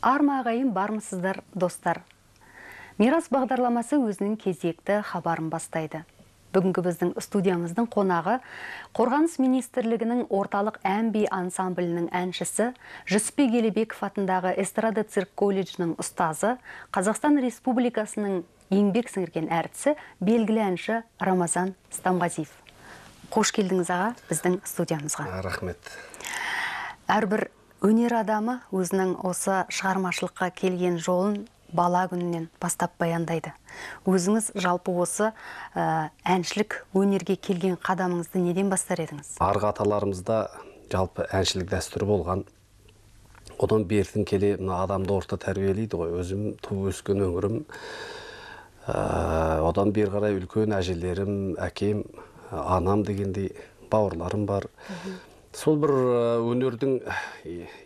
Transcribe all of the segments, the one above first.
Арма ағайын, бармысыздар, достар? Мирас бағдарламасы өзінің кезекті хабарын бастайды. Бүгінгі біздің студиямыздың қонағы Қорғаныс министрлігінің орталық ән-би ансамблінің әншісі, Жүсіпбек Елебеков атындағы эстрада цирк колледжінің ұстазы, Қазақстан Республикасының еңбек сіңірген әртісі, белгілі әнші Рамазан Стамғазиев. Қош келдіңіз, аға, біздің студиямызға. Рахмет. Әрбір өнер адамы өзінің осы шығармашылыққа келген жолын бала күнінен бастап баяндайды. Өзіңіз жалпы осы әншілік өнерге келген қадамыңызды неден бастар едіңіз? Арғы аталарымызда жалпы әншілік дәстүрі болған. Одан бертін келе мына адамды орта тәрбиелейді ғой. Өзім туып өскен өңірім, одан бері қарай үлкен әжелерім, әкем, анам дегендей бауырларым бар. Сол бір өнердің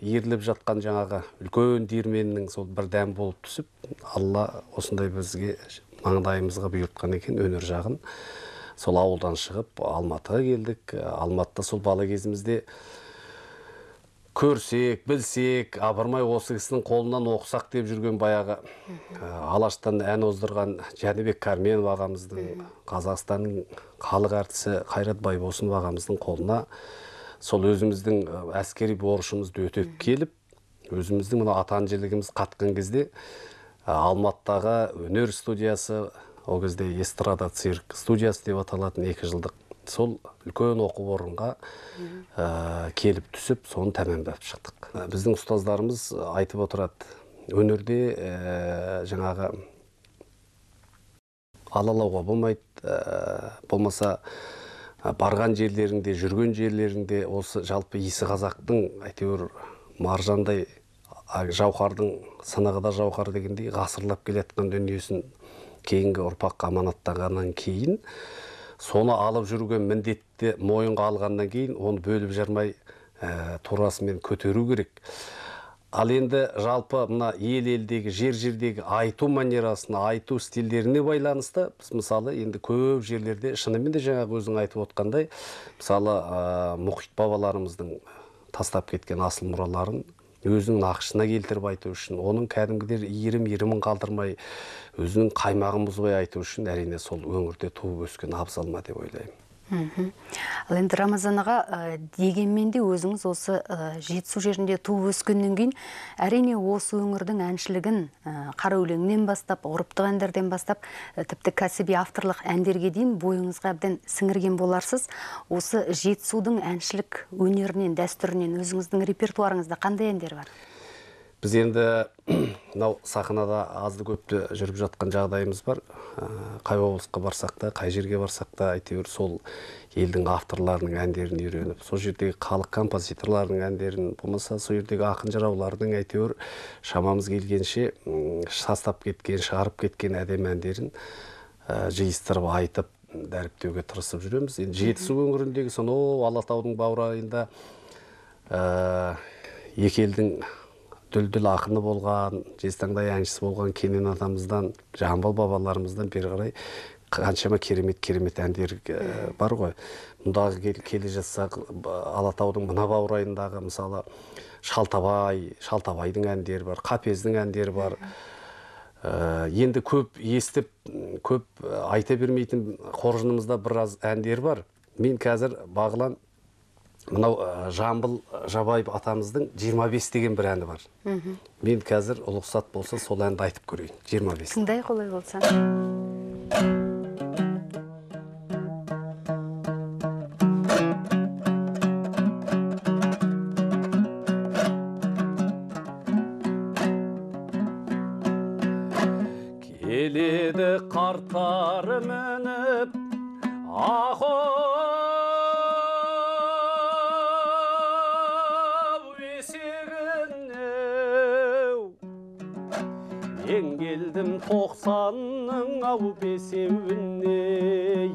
еріліп жатқан жаңағы үлкен диірменнің сол бір дәм болып түсіп, Алла осындай бізге маңдайымызға бұйыртқан екен өнер жағын. Сол ауылдан шығып Алматыға келдік. Алматыда сол бала кезімізде көрсек, білсек, абырмай осы кісінің қолынан оқысақ деп жүрген баяғы Алаштан ән оздырған Жәнібек Кәрменов ағамыздың, Қазақстанның халық әртісі Қайрат Байбосынов ағамыздың қолына сол өзіміздің әскери борышымызды өтеп келіп, өзіміздің мына атан жілігіміз қатқан кезде Алматыдағы өнер студиясы, ол кезде эстрада цирк студиясы деп аталатын 2 жылдық сол үлкен оқу орынға келіп түсіп, соны тәмамдап шықтық. Біздің ұстаздарымыз айтып отырады, өнерде жаңағы алалауға болмайды, болмаса барған жерлеріңде, жүрген жерлеріңде осы жалпы иісі қазақтың әйтеуір маржандай жауһардың сынығы да жауһар дегендей ғасырлап келе жатқан дүниесін кейінгі ұрпаққа аманаттағаннан кейін, соны алып жүруге міндетті мойынға алғаннан кейін оны бөліп жармай турасымен көтеру керек. Ал енді жалпы мына ел-елдегі, жер-жердегі айту манерасына, айту стильдеріне байланысты біз мысалы енді көп жерлерде шынымен де жаңағы өзің айтып отқандай, мысалы мұхит бабаларымыздың тастап кеткен асыл мұраларын өзінің нақышына келтіріп айту үшін, оның кәдімгідей иірім-иірімін қалдырмай, өзінің қаймағын бұзбай айту үшін әрине сол өңірде туып өскен абзал ма деп ойлаймын. Ал енді Рамазан аға, дегенмен де өзіңіз осы Жетісу жерінде туып өскеннен кейін әрине осы өңірдің әншілігін қара өлеңнен бастап, ғұрыптық әндерден бастап, тіпті кәсіби авторлық әндерге дейін бойыңызға әбден сіңірген боларсыз. Осы Жетісудың әншілік өнерінен, дәстүрінен өзіңіздің репертуарыңызда қандай әндер бар? Біз енді мынау сахнада азды көпті жүріп жатқан жағдайымыз бар. Қай облысқа барсақ та, қай жерге барсақ та, әйтеуір сол елдің авторларының әндерін үйреніп, сол жердегі халық композиторларының әндерін, болмаса сол жердегі ақын жыраулардың әйтеуір шамамыз келгенше тастап кеткен, шығарып кеткен әдемі әндерін жиыстырып айтып, дәріптеуге тырысып жүреміз. Енді Жетісу өңіріндегі сонау Алатаудың баурайында екі елдің дүлдүл ақыны болған, жезтаңдай әншісі болған Кенен атамыздан, Жамбыл бабаларымыздан бері қарай қаншама керемет-керемет әндер бар ғой. Мұндағы келе жатсақ, Алатаудың мына баурайындағы мысалы Шалтабайдың әндері бар, Қапездің әндері бар. Енді көп естіп, көп айта бермейтін қоржынымызда біраз әндер бар. Мен қазір бағлан мынау Жамбыл Жабаев атамыздың 25 деген бір әні бар. Мен қазір рұқсат болса сол әнді айтып көрейін. 25. Тыңдай қолай болса. Келеді қарттар мініп, Мен келдім 90-ның ау бесеуіне,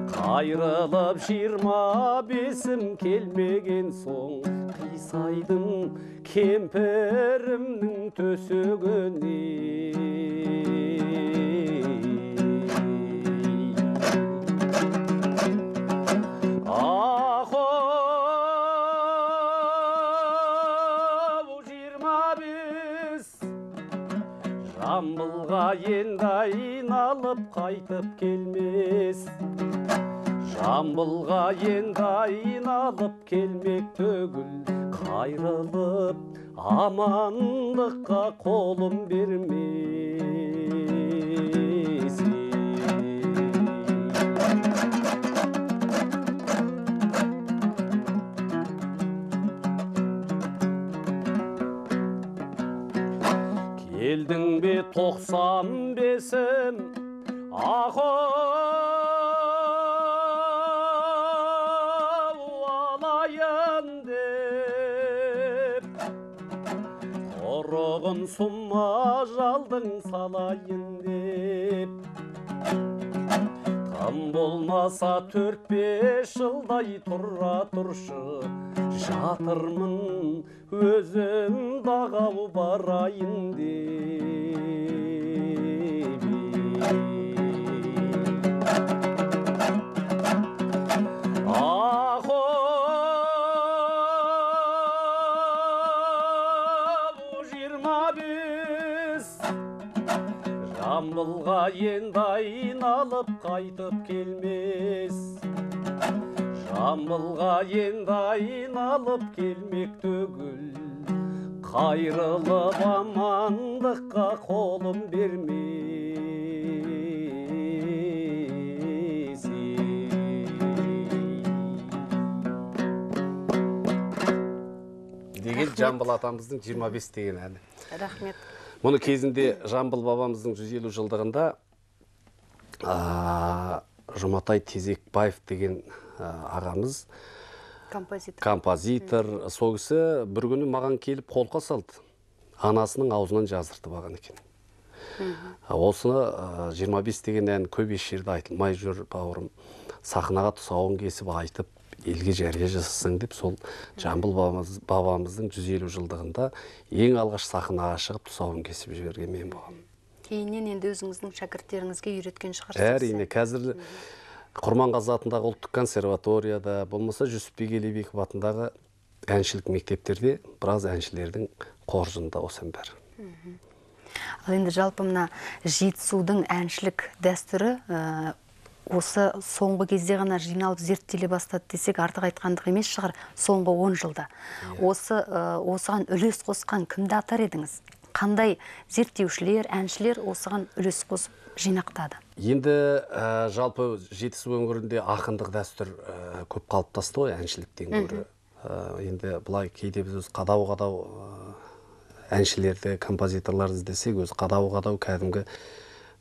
қайрылып 25-ім келмеген соң қисайдым кемпірімнің төсегіне. Ахо, 25 айналып қайтып келмес. Жамбылға енді айналып келмек түгіл, қайрылып амандыққа қолым бермес. Келдің бе 95-ім, ахо алайын деп, құрығын сұмма жалдың салайын деп. Тым болмаса 4-5 жылдай тұра тұршы, жатырмын өзім дағау барайын деп. Ахо 25, Жамбылға енді айналып қайтып келмес. Жамбылға енді айналып келмек түгіл, қайрылып амандыққа қолым бермес. Деген Жамбыл атамыздың 25 деген әні. Рахмет. Мұны кезінде Жамбыл бабамыздың 150 жылдығында Жұматай Тезекбаев деген ағамыз, композитор, сол кісі бір күні маған келіп қолқа салды. Анасының аузынан жаздыртып алған екен. Осыны 25 деген ән көп еш жерде айтылмай жүр, бауырым. Сахнаға тұсауын кесіп айтып, елге жария жасасаң деп, сол Жамбыл бабамыздың 150 жылдығында ең алғаш сахнаға шығып тұсауын кесіп жіберген мен болғанмын. Кейіннен енді өзіңіздің шәкірттеріңізге үйреткен шығарсыз. Әрине, қазір Құрманғазы атындағы ұлттық консерваторияда, болмаса Жүсіпбек Елебеков атындағы әншілік мектептерде біраз әншілердің қоржынында осы ән бәрі. Ал енді жалпы мына Жетісудың әншілік дәстүрі осы соңғы кезде ғана жиналып зерттеле бастады десек артық айтқандық емес шығар, соңғы 10 жылда. Осыған үлес қосқан кімді атар едіңіз? Қандай зерттеушілер, әншілер осыған үлес қосып жинақтады? Енді жалпы Жетісу өңірінде ақындық дәстүр көп қалыптасты ғой әншіліктен гөрі. Енді былай кейде біз өз қадау-қадау әншілерді, композиторларды іздесек, өз қадау-қадау кәдімгі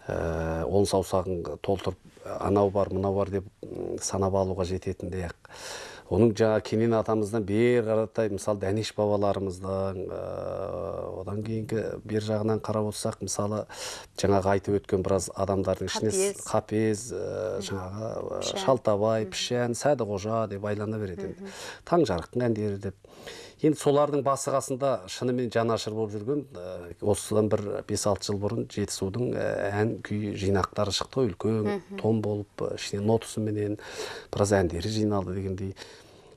он саусағын толтырып анау бар, мынау бар деп санап алуға жететіндей ақ. Оның жаңа Кенен атамыздан бер қаратай, мысалы Дәнеш бабаларымыздан, одан кейінгі бер жағынан қарап отырсақ, мысалы жаңағы айтып өткен біраз адамдардың ішіне Қапез, жаңағы Шалтабай, Пішен, Сәдіқожа деп айлана береді енді. Таңжарықтың әндері деп. Енді солардың басы қасында шынымен жанашыр болып жүрген, осыдан бір 5-6 жыл бұрын Жетісудың ән күй жинақтары шықты ғой, үлкен том болып, ішіне нотасыменен біраз әндері жиналды дегендей.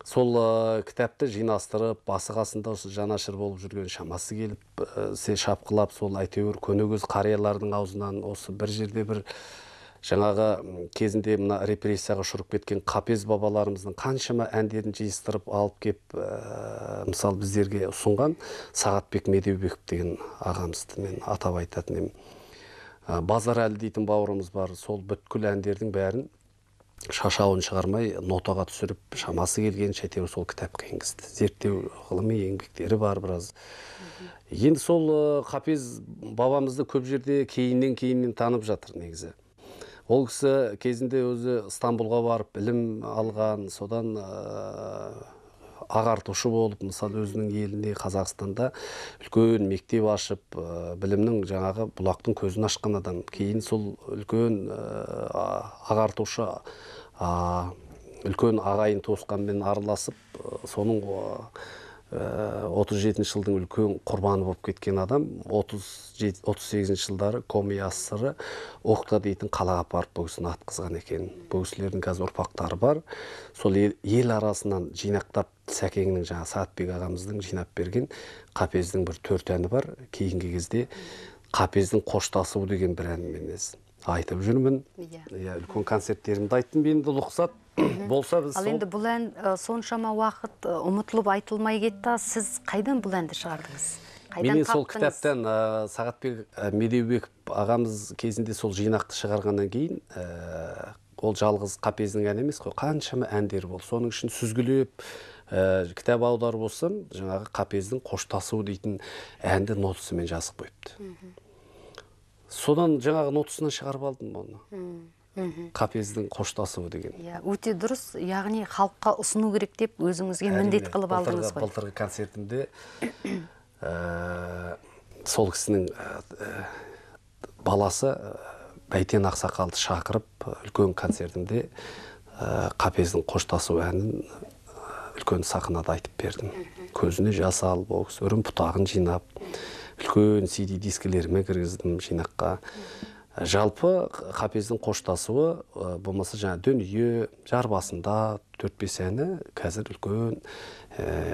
Сол кітапты жинастырып, басы қасында осы жанашыр болып жүрген, шамасы келіп, шапқылап, сол әйтеуір көнегөз қариялардың аузынан осы бір жерде бір жаңағы кезінде мына репрессияға ұшырып кеткен Қапез бабаларымыздың қаншама әндерін жиыстырып алып кеп, мысалы біздерге ұсынған Сағатбек Медеубеков деген ағамызды мен атап айтатын едім. Базарәлі дейтін бауырымыз бар, сол бүткіл әндердің бәрін шашауын шығармай нотаға түсіріп, шамасы келгенше әйтеуір сол кітапқа енгізді. Зерттеу ғылыми еңбектері бар біраз. Енді сол Қапез бабамызды көп жерде кейіннен танып жатыр негізі. Ол кісі кезінде өзі Стамбулға барып білім алған, содан ағартушы болып, мысалы өзінің елінде Қазақстанда үлкен мектеп ашып, білімнің жаңағы бұлақтың көзін ашқан адам. Кейін сол үлкен ағартушы, үлкен ағайын туысқанмен араласып, соның 37 жылдың үлкен құрбаны болып кеткен адам, 38 жылдары Коми АССР Оқта дейтін қалаға апарып бұл кісіні атқызған екен. Бұл кісілердің қазір ұрпақтары бар. Сол ел арасынан жинақтап, Сәкеңнің жаңа Сағатбек ағамыздың жинап берген Қапездің бір 4 әні бар. Кейінгі кезде Қапездің қоштасуы деген бір әнімен ес. Айтып жүрмін. Иә. Үлкен концерттерімді айттым. Енді рұқсат болса біз Ал енді бұл ән соншама уақыт ұмытылып айтылмай кетті. Сіз қайдан бұл әнді шығардыңыз? Қайдан Менен сол таптыңыз? Кітаптан Сағатбек Медеубеков ағамыз кезінде сол жинақты шығарғаннан кейін, ол жалғыз Қапездің әні емес қой, қаншама әндері болды. Соның үшін сүзгілеп, кітап аударып болсам, жаңағы Қапездің қоштасуы дейтін әнді нотасымен жазып қойыпты. Содан жаңағы нотасынан шығарып алдым оны. Қапездің қоштасуы деген. Иә, өте дұрыс, яғни халыққа ұсыну керек деп өзіңізге міндет Әрине, қылып алдыңыз ғой. Былтырғы концертімде, сол кісінің баласы, Бәйтен ақсақалды шақырып, үлкен концертімде, Қапездің қоштасу әнін, үлкен сахнада айтып бердім. Көзіне жас алып, ол кісі үрім бұтағын жинап, үлкен CD дискілеріме кіргіздім жинаққа. Жалпы Қапездің қоштасуы, болмаса жаңа дүние, жар басында 4-5 әні қазір үлкен,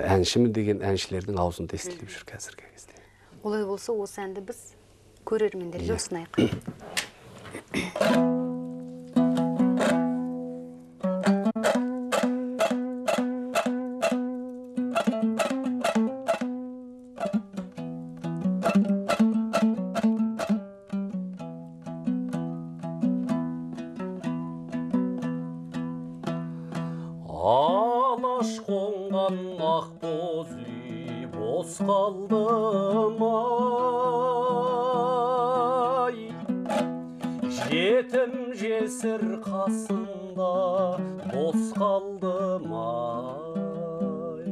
әншімін деген әншілердің аузында естіліп жүр қазіргі кезде. Олай болса, осы әнді біз көрермендерге ұсынайық. Алаш қонған ақ боз үй бос қалды ай. Жетім жесір қасында бос қалды ай.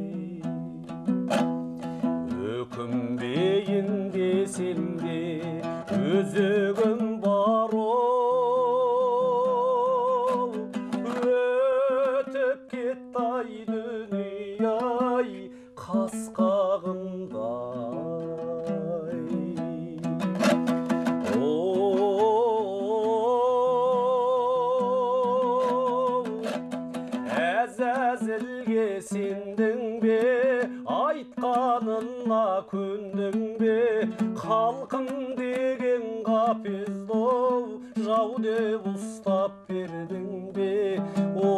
Өкінбейін десем де өзегім бар ол. Өтіп кетті ай дүние ай қас қағымдай. Оу, әзәзілге сендің бе, айтқанына көндің бе? Халқым деген қапезді оу, жау деп ұстап бердің бе? Оу,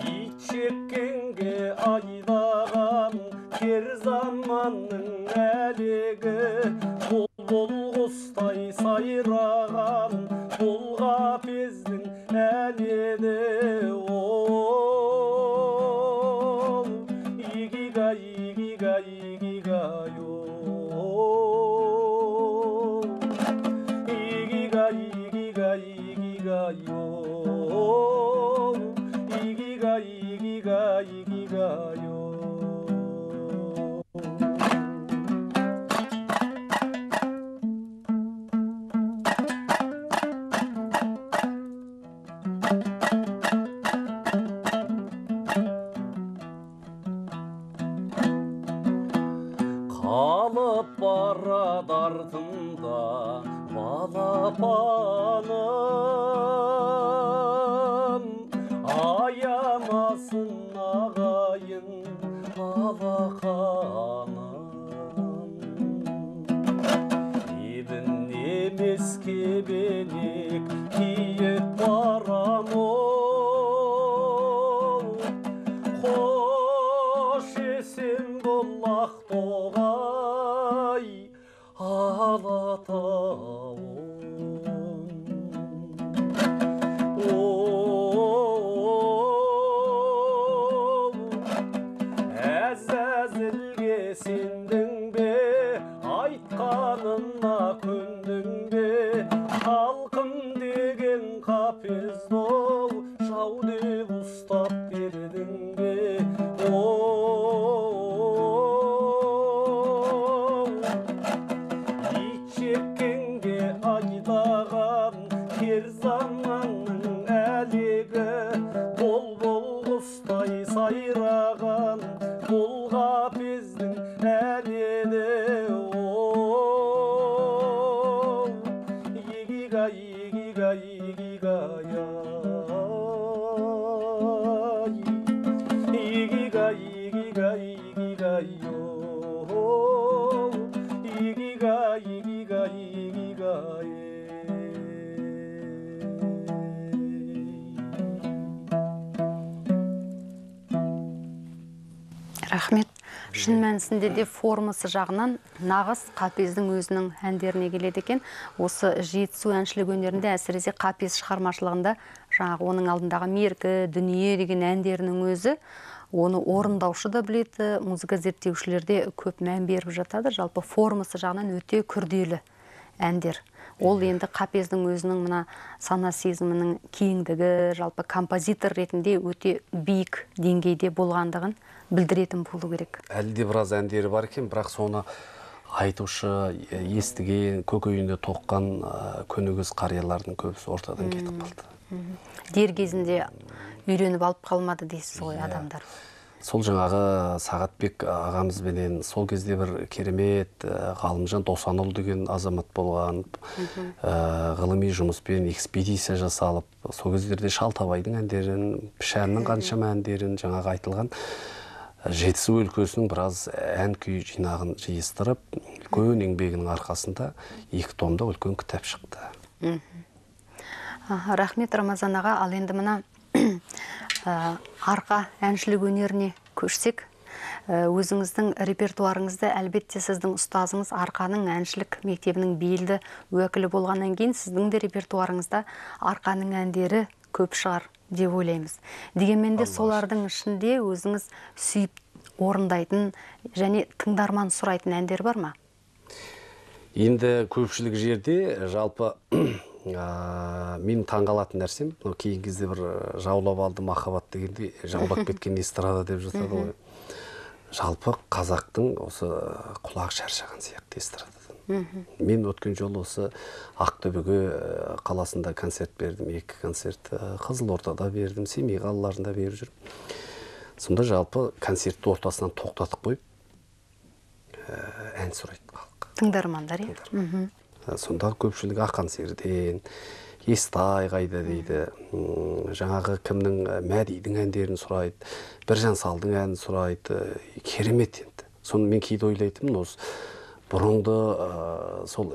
ит шеккенге айдаған кер заманның әлегі, бұлбұл құстай сайраған бұл Қапездің әні еді. Оу, игигай, игигай, игигай, оу, игигай, игигай, игигай, оу, игигай, игигай, игигай, оу. Қалып барады артында балапаным, аямасын ағайын алақаным. Ебін емес кебелек киіп барам ол. Қош есен бол Ақтоғай Алатауым. Оу, әзәзілге сендің бе, айтқанына көндің бе? Халқым деген қапезді оу, жау деп ұстап бердің бе? Оу, ит шеккенге айдаған кер заманның әлегі, бұлбұл құстай сайраған бұл Қапездің әні еді. Оу, Рахмет. Шын мәнісінде де формасы жағынан нағыз Қапездің өзінің әндеріне келеді екен. Осы Жетісу әншілік өнерінде, әсіресе Қапез шығармашылығында жаңағы оның алдындағы Меркі, Дүние деген әндерінің өзі, оны орындаушы да біледі, музыка зерттеушілер де көп мән беріп жатады. Жалпы формасы жағынан өте күрделі әндер. Ол енді Қапездің өзінің мына сана сезімінің кеңдігі, жалпы композитор ретінде өте биік деңгейде болғандығын білдіретін болу керек. Әлі де біраз әндері бар екен, бірақ соны айтушы, естіген, көкейінде тоққан көнегөз қариялардың көбісі ортадан кетіп қалды. Дер кезінде үйреніп алып қалмады дейсіз ғой адамдар. Сол жаңағы Сағатбек ағамызбенен сол кезде бір керемет Ғалымжан Досанұлы деген азамат болған, ғылыми жұмыспен экспедиция жасалып, сол кездерде Шалтабайдың әндерін, Пішеннің қаншама әндерін, жаңағы айтылған Жетісу өлкесінің біраз ән күй жинағын жиыстырып, үлкен еңбегінің арқасында 2 томда үлкен кітап шықты. Рахмет, Рамазан аға. Ал енді мына арқа әншілік өнеріне көшсек, өзіңіздің репертуарыңызда әлбетте сіздің ұстазыңыз арқаның әншілік мектебінің белді уәкілі болғаннан кейін сіздің де репертуарыңызда арқаның әндері көп шығар деп ойлаймыз. Дегенмен де солардың ішінде өзіңіз сүйіп орындайтын және тыңдарман сұрайтын әндер бар ма? Енді көпшілік жерде жалпы мен таңғалатын нәрсем, кейінгі кезде бір жаулап алды махаббат дегенде жаулап кеткен эстрада деп жатады ғой. Жалпы қазақтың осы құлағы шаршаған сияқты эстрададан. Мен өткен жолы осы Ақтөбеге қаласында концерт бердім, 2 концерт, Қызылордада бердім, Семей қалаларында беріп жүрмін. Сонда жалпы концертті ортасынан тоқтатып қойып, ән сұрайды халық. Тыңдармандар, иә. Сонда көпшілік Ақан Серден, Естай қайда дейді, жаңағы кімнің Мәдидің әндерін сұрайды, Біржан Салдың әнін сұрайды, керемет енді. Соны мен кейде ойлайтынмын, осы бұрынғы сол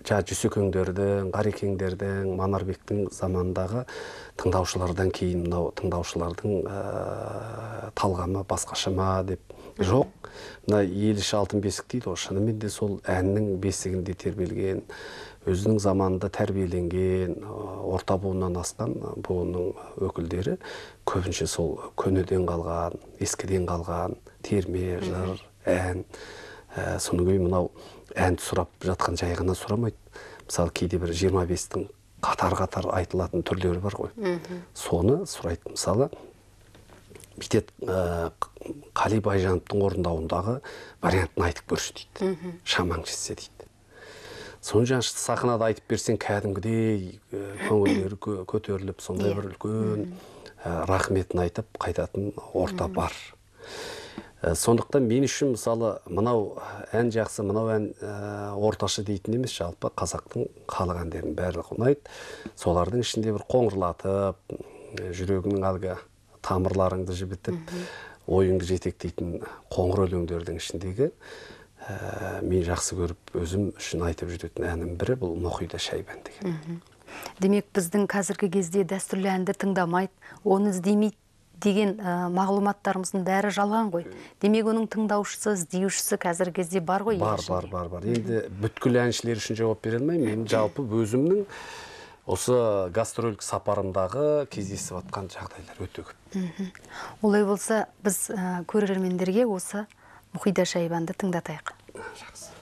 Жүсекеңдердің, Қарекеңдердің, Манарбектің заманындағы тыңдаушылардан кейін мынау тыңдаушылардың талғамы басқаша ма деп. Жоқ, мына ел іші алтын бесік дейді ғой, шынымен де сол әннің бесігінде тербелген, өзінің заманында тәрбиеленген, орта буыннан асқан буынның өкілдері көбінше сол көнеден қалған, ескіден қалған терме, жыр, ән. Соны күй мынау әнді сұрап жатқан жай ғана сұрамайды. Мысалы, кейде бір 25-тің қатар-қатар айтылатын түрлері бар ғой. Соны сұрайды. Мысалы, бүйтеді, Қали Байжановтың орындауындағы вариантын айтып көрші дейді. Шамаң жетсе дейді. Соны жаңа сахнада айтып берсең, кәдімгідей көңілдері көтеріліп, сондай бір үлкен рахметін айтып қайтатын орта бар. Сондықтан мен үшін, мысалы, мынау ән жақсы, мынау ән орташа дейтін емес, жалпы қазақтың халық әндерінің барлығы ұнайды. Солардың ішінде бір қоңырлатып, жүрегіңнің әлгі тамырларыңды жібітіп, ойыңды жетектейтін қоңыр өлеңдердің ішіндегі мен жақсы көріп өзім үшін айтып жүретін әнім бірі бұл Мұхида Шайбан деген. Демек, біздің қазіргі кезде дәстүрлі әнді тыңдамайды, оны іздемейді деген мағлұматтарымыздың бәрі жалған ғой. Демек, оның тыңдаушысы, іздеушісі қазіргі кезде бар ғой. Бар, бар, бар, бар. Енді бүткіл әншілер үшін жауап бере алмаймын. Мен жалпы өзімнің осы гастрольдік сапарымдағы кездесіп жатқан жағдайлар өте көп. Олай болса, біз көрермендерге осы Мұхида Шайбанды тыңдатайық. Жақсы.